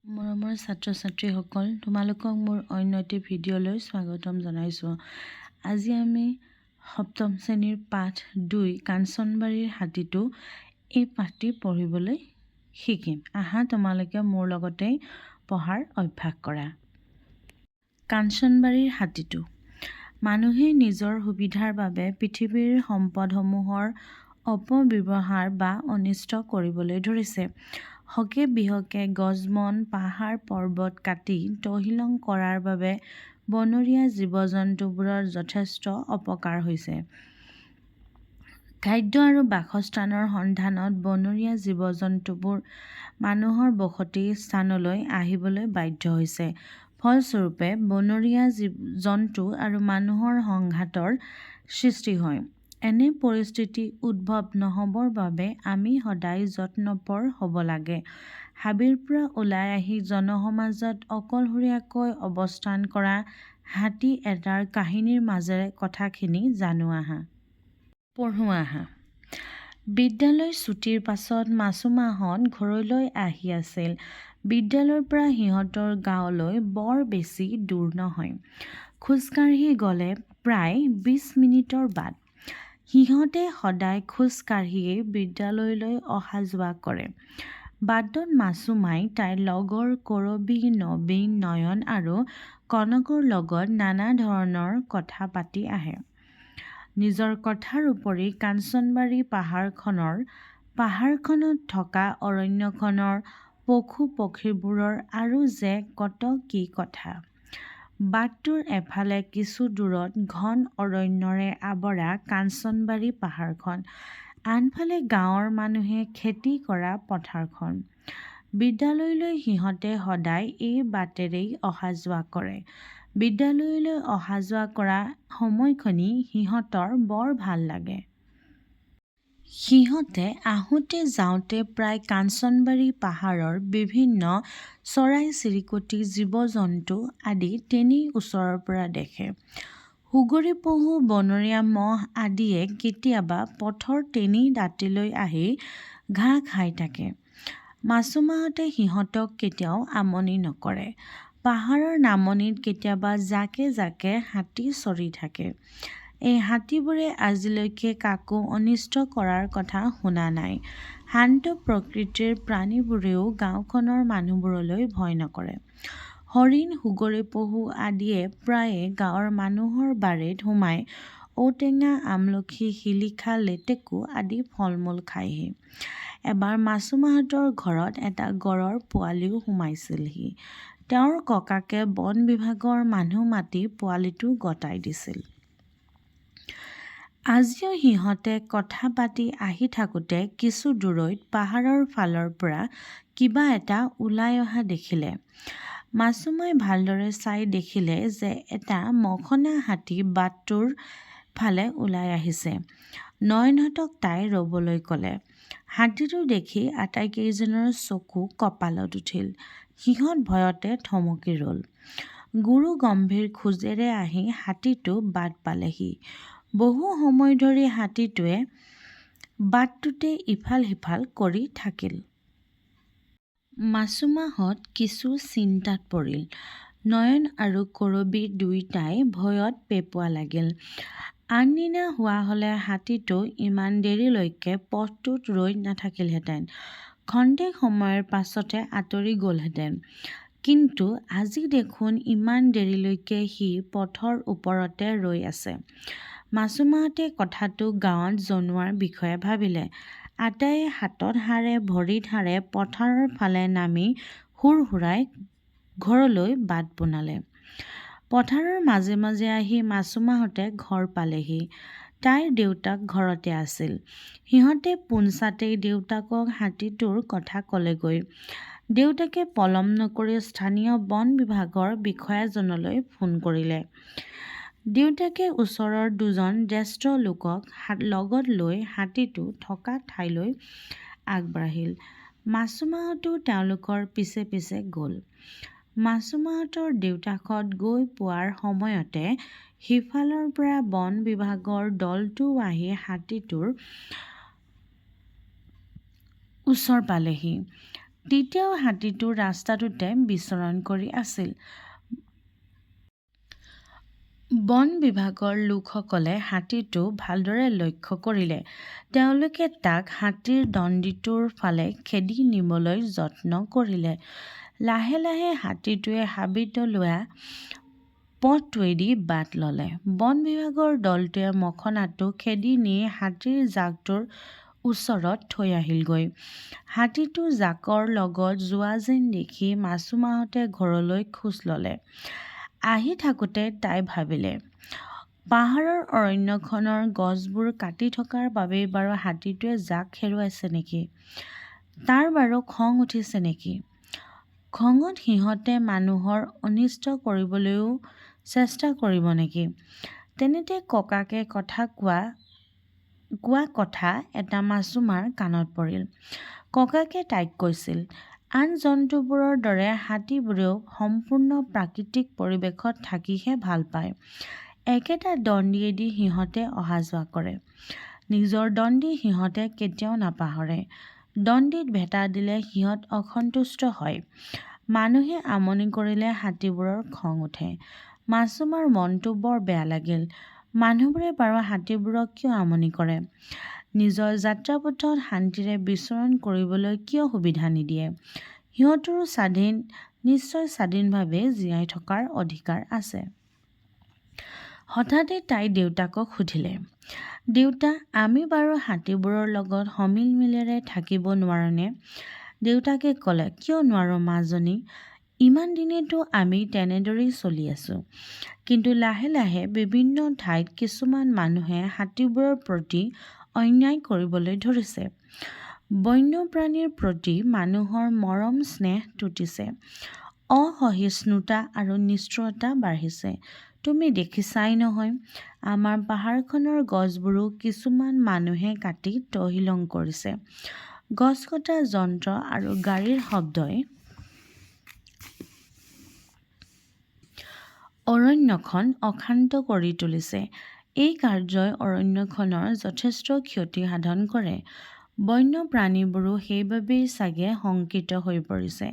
মৰমৰ ছাত্ৰ ছাত্ৰীসকল, তোমালোকক মোৰ অন্য এটি ভিডিঅ'লৈ স্বাগতম জনাইছোঁ। আজি আমি সপ্তম শ্ৰেণীৰ পাঠ 2 কাঞ্চনবাৰীৰ হাতীটো, এই পাঠটি পঢ়িবলৈ শিকিম। আহা, তোমালোকে মোৰ লগতেই পঢ়াৰ অভ্যাস কৰা। কাঞ্চনবাৰীৰ হাতীটো। মানুহে নিজৰ সুবিধাৰ বাবে পৃথিৱীৰ সম্পদসমূহৰ অপব্যৱহাৰ বা অনিষ্ট কৰিবলৈ ধৰিছে। হকে বিহকে গছ-বন, পাহাৰ-পৰ্বত কাটি তহিলং কৰাৰ বাবে বনৰীয়া জীৱ-জন্তুবোৰৰ যথেষ্ট অপকাৰ হৈছে। খাদ্য আৰু বাসস্থানৰ সন্ধানত বনৰীয়া জীৱ-জন্তুবোৰ মানুহৰ বসতি স্থানলৈ আহিবলৈ বাধ্য হৈছে। ফলস্বৰূপে বনৰীয়া জন্তু আৰু মানুহৰ সংঘাতৰ সৃষ্টি হয়। এনে পৰিস্থিতি উদ্ভৱ নহ'বৰ বাবে আমি সদায় যত্নপৰ হ'ব লাগে। হাবিৰ পৰা ওলাই আহি জনসমাজত অকলশৰীয়াকৈ অৱস্থান কৰা হাতী এটাৰ কাহিনীৰ মাজেৰে কথাখিনি জানো আহা। পঢ়োঁ আহা। বিদ্যালয় ছুটীৰ পাছত মাছুমাহঁত ঘৰলৈ আহি আছিল। বিদ্যালয়ৰ পৰা সিহঁতৰ গাঁৱলৈ বৰ বেছি দূৰ নহয়। খোজকাঢ়ি গ'লে প্ৰায় 20 মিনিটৰ বাট। সিহঁতে সদায় খোজ কাঢ়িয়েই বিদ্যালয়লৈ অহা-যোৱা কৰে। বাটত মাছুমাই তাইৰ লগৰ কৰবী, নবীন, নয়ন আৰু কনকৰ লগত নানা ধৰণৰ কথা পাতি আহে। নিজৰ কথাৰ উপৰি কাঞ্চনবাৰী পাহাৰখনৰ, পাহাৰখনত থকা অৰণ্যখনৰ, পশু-পক্ষীবোৰৰ আৰু যে কত কি কথা! বাটটোৰ এফালে কিছু দূৰত ঘন অৰণ্যৰে আৱৰা কাঞ্চনবাৰী পাহাৰখন, আনফালে গাঁৱৰ মানুহে খেতি কৰা পথাৰখন। বিদ্যালয়লৈ সিহঁতে সদায় এই বাটেৰেই অহা-যোৱা কৰে। বিদ্যালয়লৈ অহা-যোৱা কৰা সময়খিনি সিহঁতৰ বৰ ভাল লাগে। সিহঁতে আহোঁতে যাওঁতে প্ৰায় কাঞ্চনবাৰী পাহাৰৰ বিভিন্ন চৰাই-চিৰিকটি, জীৱ-জন্তু আদি তেনেই ওচৰৰ পৰা দেখে। সুগৰী পহু, বনৰীয়া ম'হ আদিয়ে কেতিয়াবা পথৰ তেনেই দাঁতিলৈ আহি ঘাঁহ খাই থাকে। মাছুমাহঁতে সিহঁতক কেতিয়াও আমনি নকৰে। পাহাৰৰ নামনিত কেতিয়াবা জাকে জাকে হাতী চৰি থাকে। এই হাতীবোৰে আজিলৈকে কাকো অনিষ্ট কৰাৰ কথা শুনা নাই। শান্ত প্ৰকৃতিৰ প্ৰাণীবোৰেও গাঁওখনৰ মানুহবোৰলৈ ভয় নকৰে। হৰিণ, সুগৰী পহু আদিয়ে প্ৰায়ে গাঁৱৰ মানুহৰ বাৰীত সোমাই ঔটেঙা, আমলখি, শিলিখা, লেটেকু আদি ফল-মূল খায়হি। এবাৰ মাছুমাহঁতৰ ঘৰত এটা গঁড়ৰ পোৱালিও সোমাইছিলহি। তেওঁৰ ককাকে বন বিভাগৰ মানুহ মাতি পোৱালিটো গতাই দিছিল। আজিও সিহঁতে কথা পাতি আহি থাকোঁতে কিছু দূৰৈত পাহাৰৰ ফালৰ পৰা কিবা এটা ওলাই অহা দেখিলে। মাছুমাই ভালদৰে চাই দেখিলে যে এটা মখনা হাতী বাটটোৰ ফালে ওলাই আহিছে। নয়নহঁতক তাই ৰ'বলৈ ক'লে। হাতীটো দেখি আটাইকেইজনৰ চকু কপালত উঠিল। সিহঁত ভয়তে থমকি ৰ'ল। গুৰু গম্ভীৰ খোজেৰে আহি হাতীটো বাট পালেহি। বহু সময় ধৰি হাতীটোৱে বাটটোতে ইফাল-সিফাল কৰি থাকিল। মাছুমাহঁত কিছু চিন্তাত পৰিল। নয়ন আৰু কৰবী দুয়োটাই ভয়ত পেঁপুৱা লাগিল। আনদিনা হোৱা হ'লে হাতীটো ইমান দেৰিলৈকে পথটোত ৰৈ নাথাকিলহেঁতেন। ক্ষন্তেক সময়ৰ পাছতে আঁতৰি গ'লহেঁতেন। কিন্তু আজি দেখোন ইমান দেৰিলৈকে সি পথৰ ওপৰতে ৰৈ আছে। মাছুমাহঁতে কথাটো গাঁৱত জনোৱাৰ বিষয়ে ভাবিলে। আটায়ে হাতত সাৰে ভৰিত সাৰে পথাৰৰ ফালে নামি হুৰহুৰাই ঘৰলৈ বাট পোনালে। পথাৰৰ মাজে মাজে আহি মাছুমাহঁতে ঘৰ পালেহি। তাইৰ দেউতাক ঘৰতে আছিল। সিহঁতে পোনছাটেই দেউতাকক হাতীটোৰ কথা ক'লেগৈ। দেউতাকে পলম নকৰি স্থানীয় বন বিভাগৰ বিষয়াজনলৈ ফোন কৰিলে। দেউতাকে ওচৰৰ দুজন জ্যেষ্ঠ লোকক লগত লৈ হাতীটো থকা ঠাইলৈ আগবাঢ়িল। মাছুমাহঁতো তেওঁলোকৰ পিছে পিছে গ'ল। মাছুমাহঁতৰ দেউতাকহঁত গৈ পোৱাৰ সময়তে সিফালৰ পৰা বন বিভাগৰ দলটোও আহি হাতীটোৰ ওচৰ পালেহি। তেতিয়াও হাতীটো ৰাস্তাটোতে বিচৰণ কৰি আছিল। বন বিভাগৰ লোকসকলে হাতীটো ভালদৰে লক্ষ্য কৰিলে। তেওঁলোকে তাক হাতীৰ দণ্ডিটোৰ ফালে খেদি নিবলৈ যত্ন কৰিলে। লাহে লাহে হাতীটোৱে হাবিতলুৱা পথটোৱেদি বাট ল'লে। বন বিভাগৰ দলটোৱে মখনাটো খেদি নি হাতীৰ জাকটোৰ ওচৰত থৈ আহিলগৈ। হাতীটো জাকৰ লগত যোৱা যেন দেখি মাছুমাহঁতে ঘৰলৈ খোজ ল'লে। আহি থাকোঁতে তাই ভাবিলে, পাহাৰৰ অৰণ্যখনৰ গছবোৰ কাটি থকাৰ বাবেই বাৰু হাতীটোৱে জাক হেৰুৱাইছে নেকি? তাৰ বাৰু খং উঠিছে নেকি? খঙত সিহঁতে মানুহৰ অনিষ্ট কৰিবলৈও চেষ্টা কৰিব নেকি? তেনেতে ককাকে কোৱা কথা এটা মাছুমাৰ কাণত পৰিল। ককাকে তাইক কৈছিল, আন জন্তুবোৰৰ দৰে হাতীবোৰেও সম্পূৰ্ণ প্ৰাকৃতিক পৰিৱেশত থাকিহে ভাল পায়। একেটা দণ্ডিয়েদি সিহঁতে অহা-যোৱা কৰে। নিজৰ দণ্ডি সিহঁতে কেতিয়াও নাপাহৰে। দণ্ডিত ভেটা দিলে সিহঁত অসন্তুষ্ট হয়। মানুহে আমনি কৰিলে হাতীবোৰৰ খং উঠে। মাছুমাৰ মনটো বৰ বেয়া লাগিল। মানুহবোৰে বাৰু হাতীবোৰক কিয় আমনি কৰে? নিজৰ যাত্ৰাপথত শান্তিৰে বিচৰণ কৰিবলৈ কিয় সুবিধা নিদিয়ে? সিহঁতৰো নিশ্চয় স্বাধীনভাৱে জীয়াই থকাৰ অধিকাৰ আছে। হঠাতে তাই দেউতাকক সুধিলে, দেউতা, আমি বাৰু হাতীবোৰৰ লগত সমিলমিলেৰে থাকিব নোৱাৰোঁনে? দেউতাকে ক'লে, কিয় নোৱাৰোঁ মাজনী? ইমান দিনেতো আমি তেনেদৰেই চলি আছোঁ। কিন্তু লাহে লাহে বিভিন্ন ঠাইত কিছুমান মানুহে হাতীবোৰৰ প্ৰতি অন্যায় কৰিবলৈ ধৰিছে। বন্যপ্ৰাণীৰ প্ৰতি মানুহৰ মৰম-স্নেহ টুটিছে। অসহিষ্ণুতা আৰু নিষ্ঠুৰতা বাঢ়িছে। তুমি দেখিছাই নহয়, আমাৰ পাহাৰখনৰ গছবোৰো কিছুমান মানুহে কাটি তহিলং কৰিছে। গছ কটা যন্ত্ৰ আৰু গাড়ীৰ শব্দই অৰণ্যখন অশান্ত কৰি তুলিছে। এই কাৰ্যই অৰণ্যখনৰ যথেষ্ট ক্ষতি সাধন কৰে। বন্যপ্ৰাণীবোৰো সেইবাবেই চাগে শংকিত হৈ পৰিছে।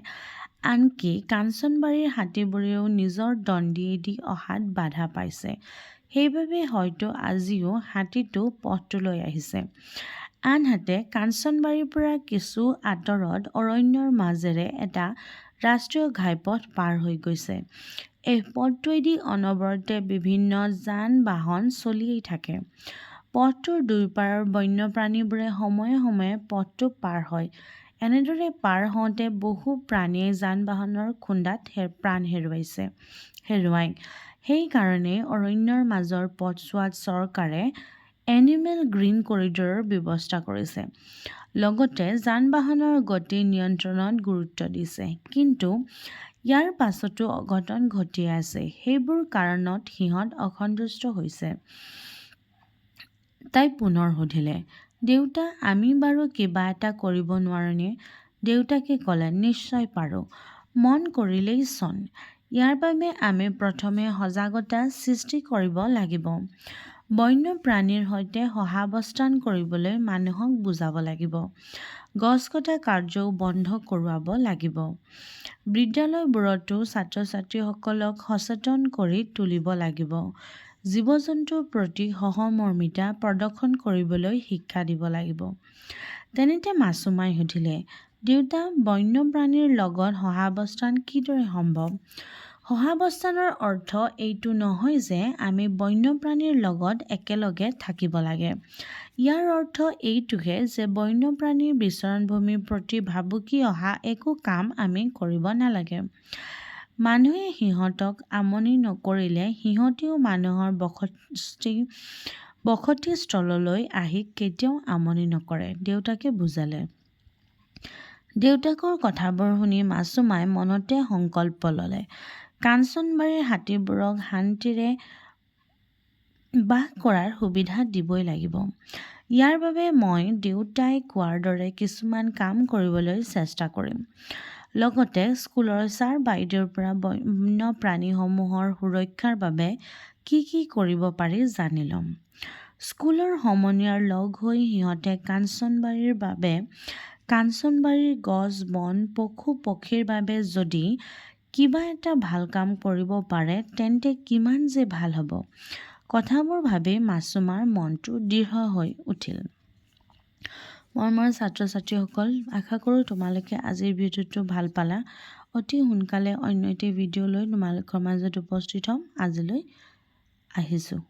আনকি কাঞ্চনবাৰীৰ হাতীবোৰেও নিজৰ দণ্ডিয়েদি অহাত বাধা পাইছে। সেইবাবেই হয়তো আজিও হাতীটো পথটোলৈ আহিছে। আনহাতে কাঞ্চনবাৰীৰ পৰা কিছু আঁতৰত অৰণ্যৰ মাজেৰে এটা ৰাষ্ট্ৰীয় ঘাইপথ পাৰ হৈ গৈছে। এই পথটোৱেদি অনবৰতে বিভিন্ন যান-বাহন চলিয়েই থাকে। পথটোৰ দুয়োপাৰৰ বন্যপ্ৰাণীবোৰে সময়ে সময়ে পথটো পাৰ হয়। এনেদৰে পাৰ হওঁতে বহু প্ৰাণীয়ে যান-বাহনৰ খুন্দাত প্ৰাণ হেৰুৱায়। সেই কাৰণেই অৰণ্যৰ মাজৰ পথছোৱাত চৰকাৰে এনিমেল গ্ৰীণ কৰিডৰৰ ব্যৱস্থা কৰিছে। লগতে যান-বাহনৰ গতি নিয়ন্ত্ৰণত গুৰুত্ব দিছে। কিন্তু ইয়াৰ পাছতো অঘটন ঘটিয়েই আছে। সেইবোৰ কাৰণত সিহঁত অসন্তুষ্ট হৈছে। তাই পুনৰ সুধিলে, দেউতা, আমি বাৰু কিবা এটা কৰিব নোৱাৰোঁনে? দেউতাকে ক'লে, নিশ্চয় পাৰোঁ। মন কৰিলেই চন। ইয়াৰ বাবে আমি প্ৰথমে সজাগতা সৃষ্টি কৰিব লাগিব। বন্যপ্ৰাণীৰ সৈতে সহাৱস্থান কৰিবলৈ মানুহক বুজাব লাগিব। গছ কটা কাৰ্যও বন্ধ কৰোৱাব লাগিব। বিদ্যালয়বোৰতো ছাত্ৰ-ছাত্ৰীসকলক সচেতন কৰি তুলিব লাগিব। জীৱ-জন্তুৰ প্ৰতি সহমৰ্মিতা প্ৰদৰ্শন কৰিবলৈ শিক্ষা দিব লাগিব। তেনেতে মাছুমাই সুধিলে, দেউতা, বন্যপ্ৰাণীৰ লগত সহাৱস্থান কিদৰে সম্ভৱ? সহাৱস্থানৰ অৰ্থ এইটো নহয় যে আমি বন্যপ্ৰাণীৰ লগত একেলগে থাকিব লাগে। ইয়াৰ অৰ্থ এইটোহে যে বন্যপ্ৰাণীৰ বিচৰণভূমিৰ প্ৰতি ভাবুকি অহা একো কাম আমি কৰিব নালাগে। মানুহে সিহঁতক আমনি নকৰিলে সিহঁতেও মানুহৰ বসতিস্থললৈ আহি কেতিয়াও আমনি নকৰে, দেউতাকে বুজালে। দেউতাকৰ কথাবোৰ শুনি মাছুমাই মনতে সংকল্প ল'লে, কাঞ্চনবাৰীৰ হাতীবোৰক শান্তিৰে বাস কৰাৰ সুবিধা দিবই লাগিব। ইয়াৰ বাবে মই দেউতাই কোৱাৰ দৰে কিছুমান কাম কৰিবলৈ চেষ্টা কৰিম। লগতে স্কুলৰ ছাৰ-বাইদেউৰ পৰা বন্যপ্ৰাণীসমূহৰ সুৰক্ষাৰ বাবে কি কি কৰিব পাৰি জানি ল'ম। স্কুলৰ সমনীয়াৰ লগ হৈ সিহঁতে কাঞ্চনবাৰীৰ বাবে কাঞ্চনবাৰীৰ গছ-বন, পশু-পক্ষীৰ বাবে যদি কিবা এটা ভাল কাম কৰিব পাৰে তেন্তে কিমান যে ভাল হ'ব! কথাবোৰ ভাবি মাছুমাৰ মনটো দৃঢ় হৈ উঠিল। মৰমৰ ছাত্ৰ-ছাত্ৰীসকল, আশা কৰোঁ তোমালোকে আজিৰ ভিডিঅ'টো ভাল পালা। অতি সোনকালে অন্য এটি ভিডিঅ' লৈ তোমালোকৰ মাজত উপস্থিত হ'ম। আজিলৈ আহিছোঁ।